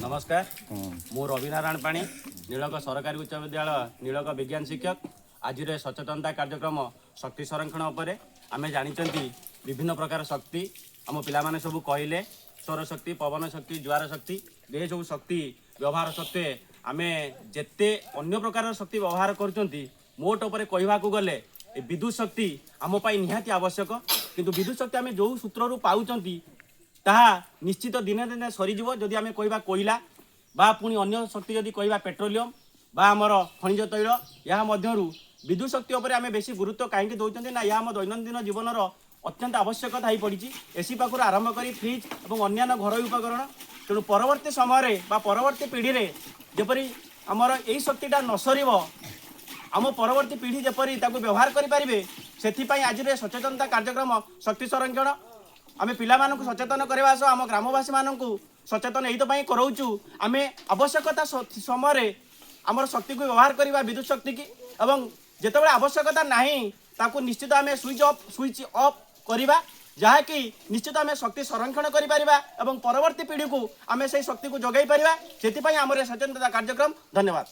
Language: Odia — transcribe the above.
ନମସ୍କାର, ମୁଁ ରବିନାରାୟଣ ପାଣି, ନୀଳକ ସରକାରୀ ଉଚ୍ଚ ବିଦ୍ୟାଳୟ ନୀଳକ ବିଜ୍ଞାନ ଶିକ୍ଷକ। ଆଜିର ଏ ସଚେତନତା କାର୍ଯ୍ୟକ୍ରମ ଶକ୍ତି ସଂରକ୍ଷଣ ଉପରେ। ଆମେ ଜାଣିଛନ୍ତି ବିଭିନ୍ନ ପ୍ରକାର ଶକ୍ତି, ଆମ ପିଲାମାନେ ସବୁ କହିଲେ, ସୌରଶକ୍ତି, ପବନ ଶକ୍ତି, ଜୁଆର ଶକ୍ତି। ଏସବୁ ଶକ୍ତି ବ୍ୟବହାର ସତ୍ତ୍ୱେ ଆମେ ଯେତେ ଅନ୍ୟ ପ୍ରକାରର ଶକ୍ତି ବ୍ୟବହାର କରୁଛନ୍ତି, ମୋଟ ଉପରେ କହିବାକୁ ଗଲେ ଏ ବିଦ୍ୟୁତ ଶକ୍ତି ଆମ ପାଇଁ ନିହାତି ଆବଶ୍ୟକ। କିନ୍ତୁ ବିଦ୍ୟୁତ ଶକ୍ତି ଆମେ ଯେଉଁ ସୂତ୍ରରୁ ପାଉଛନ୍ତି, ତାହା ନିଶ୍ଚିତ ଦିନେ ଦିନେ ସରିଯିବ। ଯଦି ଆମେ କହିବା କୋଇଲା ବା ପୁଣି ଅନ୍ୟ ଶକ୍ତି, ଯଦି କହିବା ପେଟ୍ରୋଲିୟମ ବା ଆମର ଖଣିଜ ତୈଳ, ଏହା ମଧ୍ୟରୁ ବିଦ୍ୟୁତ ଶକ୍ତି ଉପରେ ଆମେ ବେଶୀ ଗୁରୁତ୍ୱ କାହିଁକି ଦେଉଛନ୍ତି ନା, ଏହା ଆମ ଦୈନନ୍ଦିନ ଜୀବନର ଅତ୍ୟନ୍ତ ଆବଶ୍ୟକତା ହୋଇପଡ଼ିଛି, ଏସି ପାଖରୁ ଆରମ୍ଭ କରି ଫ୍ରିଜ୍ ଏବଂ ଅନ୍ୟାନ୍ୟ ଘରୋଇ ଉପକରଣ। ତେଣୁ ପରବର୍ତ୍ତୀ ସମୟରେ ବା ପରବର୍ତ୍ତୀ ପିଢ଼ିରେ ଯେପରି ଆମର ଏଇ ଶକ୍ତିଟା ନ ସରିବ, ଆମ ପରବର୍ତ୍ତୀ ପିଢ଼ି ଯେପରି ତାକୁ ବ୍ୟବହାର କରିପାରିବେ, ସେଥିପାଇଁ ଆଜିର ଏ ସଚେତନତା କାର୍ଯ୍ୟକ୍ରମ ଶକ୍ତି ସଂରକ୍ଷଣ। ଆମେ ପିଲାମାନଙ୍କୁ ସଚେତନ କରିବା ସହ ଆମ ଗ୍ରାମବାସୀମାନଙ୍କୁ ସଚେତନ ଏଇଥିପାଇଁ କରାଉଛୁ, ଆମେ ଆବଶ୍ୟକତା ସମୟରେ ଆମର ଶକ୍ତିକୁ ବ୍ୟବହାର କରିବା, ବିଦ୍ୟୁତ ଶକ୍ତିକି, ଏବଂ ଯେତେବେଳେ ଆବଶ୍ୟକତା ନାହିଁ, ତାକୁ ନିଶ୍ଚିତ ଆମେ ସୁଇଚ୍ ଅଫ୍ କରିବା, ଯାହାକି ନିଶ୍ଚିତ ଆମେ ଶକ୍ତି ସଂରକ୍ଷଣ କରିପାରିବା ଏବଂ ପରବର୍ତ୍ତୀ ପିଢ଼ିକୁ ଆମେ ସେଇ ଶକ୍ତିକୁ ଯୋଗାଇ ପାରିବା। ସେଥିପାଇଁ ଆମର ଏ ସଚେତନତା କାର୍ଯ୍ୟକ୍ରମ। ଧନ୍ୟବାଦ।